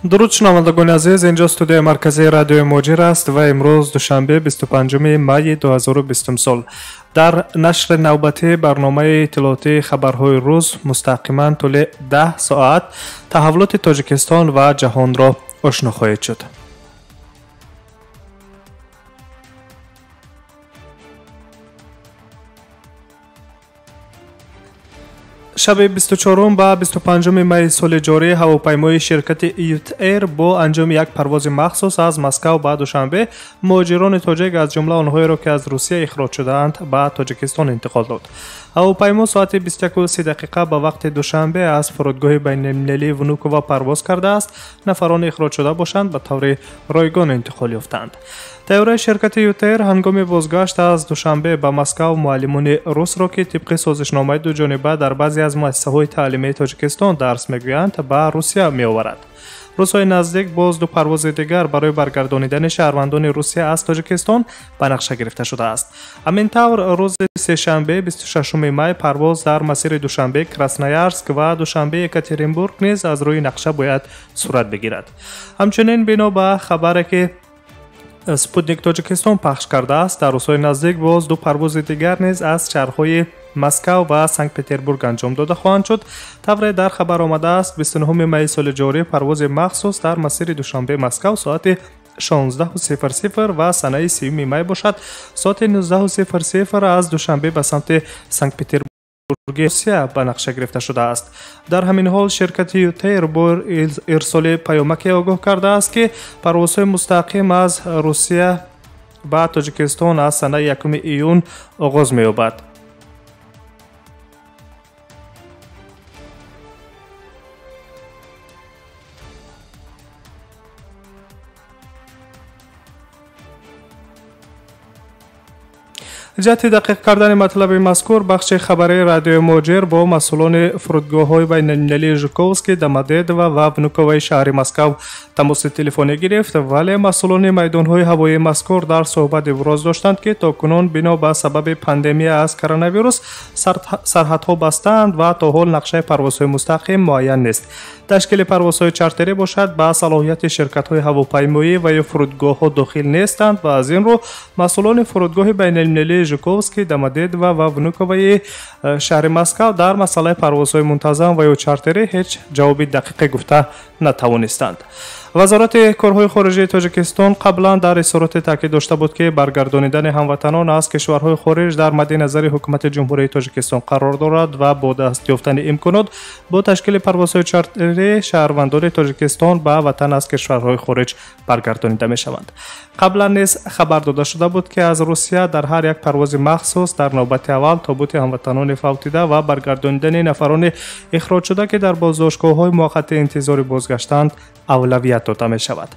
Дуруд, шунавандагони азиз, инҷо студияи марказии радиои Муҳоҷир аст ва имрӯз душанбе, 25 майи 2020 сол. Дар нашри навбатии барномаи иттилоотии хабарҳои рӯз мустақиман тӯли 10 соат таҳаввулоти Тоҷикистон ва ҷаҳонро ошно хоҳед шуд. Шаби 24 ба 25 майи соли ҷорӣ ҳавопаймои ширкати ЮТэйр бо анҷоми як парвози махсус аз Москав ба Душанбе муҳоҷирони тоҷик, аз ҷумла онҳоеро, ки аз Русия ихроҷ шудаанд, ба Тоҷикистон интиқол дод. Ҳавопаймо соати 21:30 дақиқа ба вақти Душанбе аз фурудгоҳи байналмилалии Внукова парвоз кардааст. Нафарони ихроҷшуда бошанд, ба таври ройгон интиқол ёфтанд. Тайёраи ширкати ЮТэйр ҳангоми бозгашт аз Душанбе ба Москав муаллимони русро, ки тибқи созишномаи дуҷониба дар баъзе аз муассисаҳои таълимии Тоҷикистон дарс мегӯянд, ба Русия меоварад. Рӯзҳои наздик боз ду парвози дигар барои баргардонидани шаҳрвандони Русия аз Тоҷикистон ба нақша гирифта шудааст. Ҳамин тавр, рӯзи сешанбе, 26 май, парвоз дар масири Душанбе Красноярск ва Душанбе Екатеринбург низ аз рӯи нақша бояд сурат бигирад. Ҳамчунин, бино ба хабаре, ки Спутник Тоҷикистон пахш кардааст, дар рӯзҳои наздик боз ду парвози дигар низ аз шаҳрҳои Москав ва Санкт-Петербург анҷом дода хоҳанд шуд. Тавре дар хабар омадааст, 29 майи соли ҷорӣ парвози махсус дар масири Душанбе Москав соати 16:00 ва санаи 30 май бошад, соати 19:00 аз Душанбе ба самти Санкт-Петербург Русия ба нақша гирифта шудааст. Дар ҳамин ҳол ширкати ЮТэйр бо ирсоли паёмаке огоҳ кардааст, ки парвозҳои мустақим аз Русия ба Тоҷикистон аз санаи 1 июн оғоз меёбад. Ҷиҳати дақиқ кардани матлаби мазкур бахши хабарии радиои Муҳоҷир бо масъулони фурудгоҳҳои байналмилалии Жуковский, Домодедово ва Внуковаи шаҳри Москав тамоси телефонӣ гирифт, вале масъулони майдонҳои ҳавоии мазкур дар суҳбат иброз доштанд, ки то кунун бино ба сабаби пандемия аз коронавирус сарҳадҳо бастаанд ва то ҳол нақшаи парвозҳои мустақим муайян нест. Ташкили парвозҳои чартерӣ бошад, ба салоҳияти ширкатҳои ҳавопаймоӣ ва ё фурудгоҳҳо дохил нестанд ва аз ин рӯ масъулони фурудгоҳи байналмилалии Жуковский, Домодедово ва Внуковаи шаҳри Москав дар масъалаи парвозҳои мунтазам ва ё чартерӣ ҳеҷ ҷавоби дақиқе гуфта натавонистанд. Вазорати корҳои хориҷии Тоҷикистон қаблан дар изҳороте таъкид дошта буд, ки баргардонидани ҳамватанон аз кишварҳои хориҷ дар мадди назари ҳукумати Ҷумҳурии Тоҷикистон қарор дорад ва бо даст ёфтани имконот бо ташкили парвозҳои чартерӣ шаҳрвандони Тоҷикистон ба ватан аз кишварҳои хориҷ баргардонида мешаванд. Қаблан низ хабар дода шуда буд, ки аз Русия дар ҳар як парвози махсус дар навбати аввал тобути ҳамватанони фавтида ва баргардонидани нафарони ихроҷшуда, ки дар боздоштгоҳҳои муваққати интизори бозгаштанд, авлавият дода мешавад.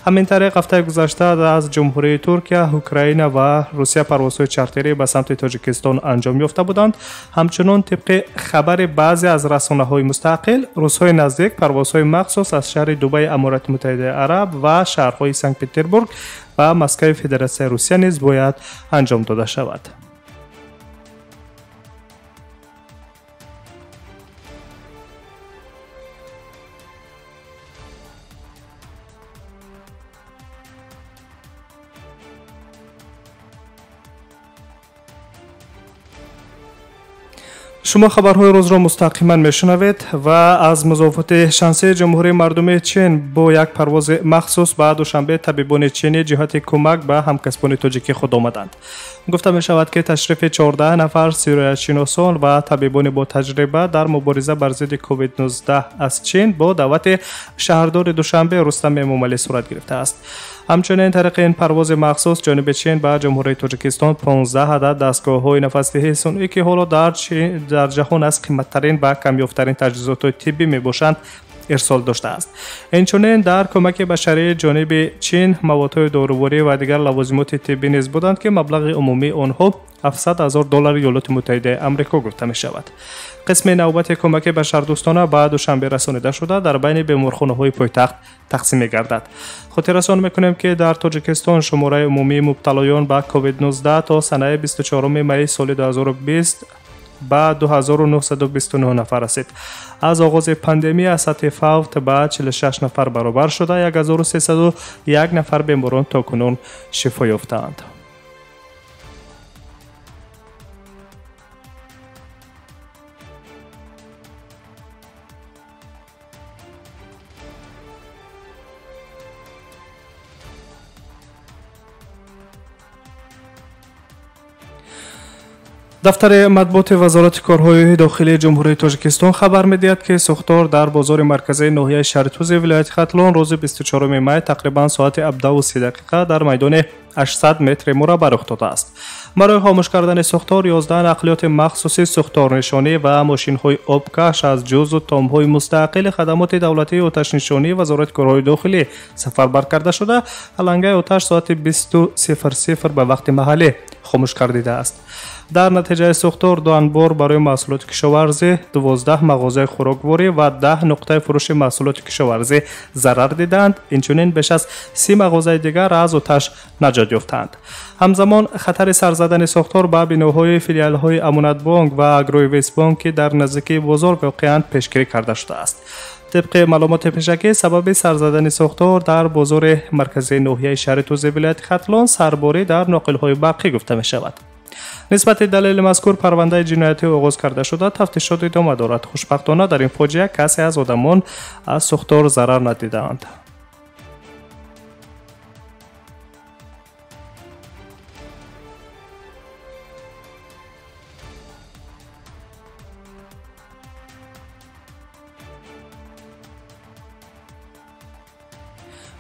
Ҳамин тариқ, ҳафтаи гузашта аз Ҷумҳурии Туркия, Украина ва Русия парвозҳои чартерӣ ба самти Тоҷикистон анҷом ёфта буданд. Ҳамчунон, тибқи хабари баъзе аз расонаҳои мустақил, рӯзҳои наздик парвозҳои махсус аз шаҳри Дубаи Аморати Муттаҳидаи Араб ва шаҳрҳои Санкт-Петербург ва Москави Федератсияи Русия низ бояд анҷом дода шавад. Шумо хабарҳои рӯзро мустақиман мешунавед ва аз музофоти Шансии Ҷумҳурии Мардумии Чин бо як парвози махсус ба Душанбе табибони чинӣ ҷиҳати кӯмак ба ҳамкасбони тоҷикӣ худ омаданд. Гуфта мешавад, ки ташрифи 14 нафар сироятшиносон ва табибони бо таҷриба дар мубориза бар зидди COVID-19 аз Чин бо даъвати шаҳрдори Душанбе Рустам Эмомалӣ сурат гирифтааст. Ҳамчунин, тариқи ин парвози махсус ҷониби Чин ба Ҷумҳурии Тоҷикистон 15 адад дастгоҳҳои нафасдиҳии сунъӣ, ки ҳоло дар ҷаҳон аз қиматтарин ва камёбтарин таҷҳизотҳои тиббӣ мебошанд, ирсол доштааст. Инчунин дар кӯмаки башарии ҷониби Чин маводҳои доруворӣ ва дигар лавозимоти тиббӣ низ буданд, ки маблағи умумии онҳо 700 ҳазор доллари Иёлоти Муттаҳидаи Амрико гуфта мешавад. Қисми навбати кӯмаки башардӯстона ба Душанбе расонида шуда, дар байни беморхонаҳои пойтахт тақсим мегардад. Хотиррасон мекунем, ки дар Тоҷикистон шумораи умумии мубталоён ба COVID-19 то санаи 24 майи соли 2020 ба 2929 нафар расид. Аз оғози пандемия сатҳи фавт ба 46 нафар баробар шуда, 1301 нафар беморон то кунун шифо ёфтаанд. Дафтари матбуоти Вазорати корҳои дохилии Ҷумҳурии Тоҷикистон хабар медиҳад, ки сӯхтор дар бозори марказии ноҳияи Шаҳритузи вилояти Хатлон рӯзи 24 май тақрибан соати 17:30 дар майдони 800 метри мураббаъ рух додааст. Барои хомӯш кардани сӯхтор 11 нақлиёти махсуси сӯхторнишонӣ ва мошинҳои обкаш аз ҷузу томҳои мустақили хадамоти давлатии оташнишонии Вазорати корҳои дохилӣ сафарбар карда шуда, алангаи оташ соати 20:00 ба вақти маҳаллӣ хомӯш гардидааст. Дар натиҷаи сӯхтор 2 анбор барои маҳсулоти кишоварзӣ, 12 мағозаи хӯрокворӣ ва 10 нуқтаи фурӯши маҳсулоти кишоварзӣ зарар диданд. Инчунин беш аз 30 мағозаи дигар аз оташ наҷот ёфтанд. Ҳамзамон хатари сар задани сӯхтор ба биноҳои филиалҳои Амонатбонк ва Агроинвестбонк, ки дар наздикии бозор воқеанд, пешгирӣ карда шудааст. Тибқи маълумоти пешакӣ, сабаби сар задани сӯхтор дар бозори марказии ноҳияи Шаҳритузи вилояти Хатлон сарборӣ дар ноқилҳои барқӣ гуфта мешавад. Нисбати далели мазкур парвандаи ҷиноятӣ оғоз карда шуда, тафтишот идома дорад. Хушбахтона дар ин фоҷиа касе аз одамон аз сӯхтор зарар надидаанд.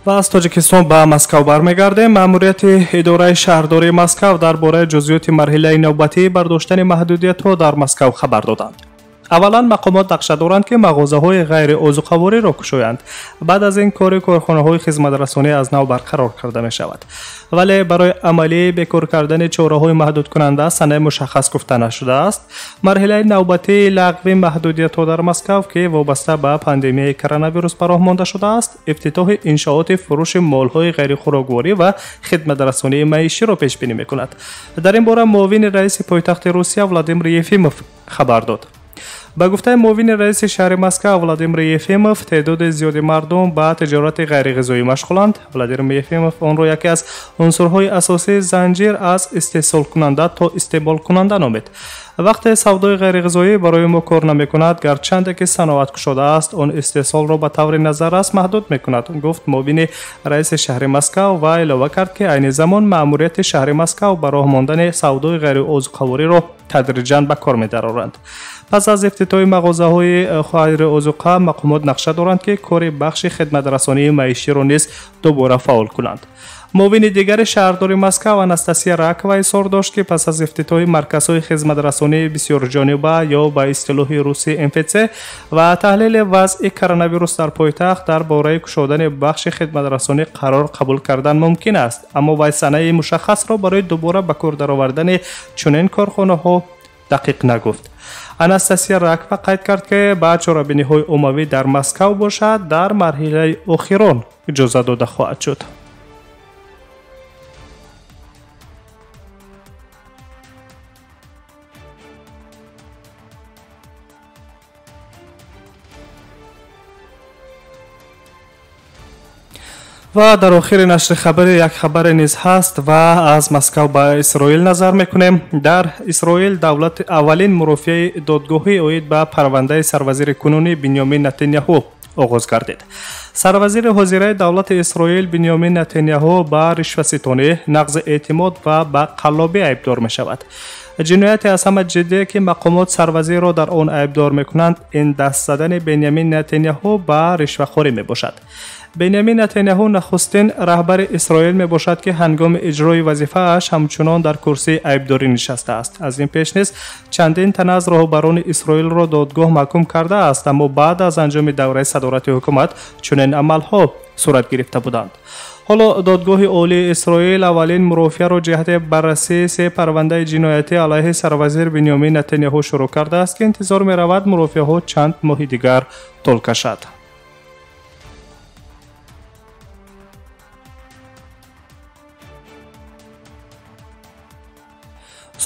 Ва аз Тоҷикистон ба Москав бармегардем. Маъмурияти идораи шаҳрдории Москав дар бораи ҷузъиёти марҳилаи навбатии бардоштани маҳдудиятҳо дар Москав хабар доданд. Аввалан мақомот нақша доранд, ки мағозаҳои ғайриозуқавориро кушоянд. Баъд аз ин кори корхонаҳои хизматрасонӣ аз нав барқарор карда мешавад. Вале барои амалии бекор кардани чораҳои маҳдудкунанда санаи мушаххас гуфта нашудааст. Марҳилаи навбатии лағви маҳдудиятҳо дар Москав, ки вобаста ба пандемияи коронавирус ба роҳ монда шудааст, ифтитоҳи иншооти фурӯши молҳои ғайрихӯрокворӣ ва хидматрасонии маиширо пешбинӣ мекунад. Дар ин бора муовини раиси пойтахти Русия Владимир Ефимов хабар дод. Ба гуфтаи муовини раиси шаҳри Москав Владимир Ефимов, теъдоди зиёди мардум ба тиҷорати ғайриғизоӣ машғуланд. Владимир Ефимов онро яке аз унсурҳои асосии занҷир аз истеҳсолкунанда то истеъмолкунанда номид. Вақте савдои ғайриғизоӣ барои мо кор намекунад, гарчанде ки саноат кушодааст, он истеҳсолро ба таври назаррас маҳдуд мекунад, гуфт муовини раиси шаҳри Москав ва илова кард, ки айни замон маъмурияти шаҳри Москав ба роҳ мондани савдои ғайриозуқавориро тадриҷан ба кор медароранд. Пас аз ифтитоҳи мағозаҳои ғайриозуқа мақомот нақша доранд, ки кори бахши хидматрасонии маиширо низ дубора фаъол кунанд. Муовини дигари шаҳрдори Москав Анастасия Ракова изҳор дошт, ки пас аз ифтитоҳи марказҳои хизматрасонии бисёрҷониба ё ба истилоҳи русӣ МФЦ ва таҳлили вазъи коронавирус дар пойтахт дар бораи кушодани бахши хидматрасонӣ қарор қабул кардан мумкин аст, аммо вай санаи мушаххасро барои дубора ба кор даровардани чунин корхонаҳо дақиқ нагуфт. Анастасия Ракова қайд кард, ки ба чорабиниҳои оммавӣ дар Москав бошад, дар марҳилаи охирон иҷоза дода хоҳад шуд. Ва дар охири нашри хабари як хабаре низ ҳаст ва аз Москав ба Исроил назар мекунем. Дар Исроил давлати аввалин мурофиаи додгоҳӣ оид ба парвандаи сарвазири кунунӣ Бинёмин Нетаняҳу оғоз гардид. Сарвазири ҳозираи давлати Исроил Бинёмин Нетаняҳу ба ришваситонӣ, нақзи эътимод ва ба қаллобӣ айбдор мешавад. Ҷинояте аз ҳама ҷиддие, ки мақомот сарвазирро дар он айбдор мекунанд, ин даст задани Бенямин Нетаняҳу ба ришвахорӣ мебошад. Бенямин Нетаняҳу нахустин раҳбари Исроил мебошад, ки ҳангоми иҷрои вазифааш ҳамчунон дар курсии айбдорӣ нишастааст. Аз ин пеш низ чандин тан аз роҳбарони Исроилро додгоҳ маҳкум кардааст, аммо баъд аз анҷоми давраи садорати ҳукумат чунин амалҳо сурат гирифта буданд. Ҳоло додгоҳи олии Исроил аввалин мурофиаро ҷиҳати баррасии се парвандаи ҷиноятӣ алайҳи сарвазир Бинёмин Нетаняҳу шурӯъ кардааст, ки интизор меравад мурофиаҳо чанд моҳи дигар тӯл кашад.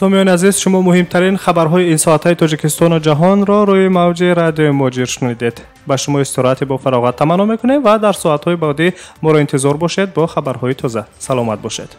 Сомиёни азиз, шумо муҳимтарин хабарҳои ин соатҳои Тоҷикистону ҷаҳонро рӯи мавҷи радиои Муҳоҷир шунидед. Ба шумо истироҳати бо фароғат таманно мекунем ва дар соатҳои баъдӣ моро интизор бошед бо хабарҳои тоза. Саломат бошед.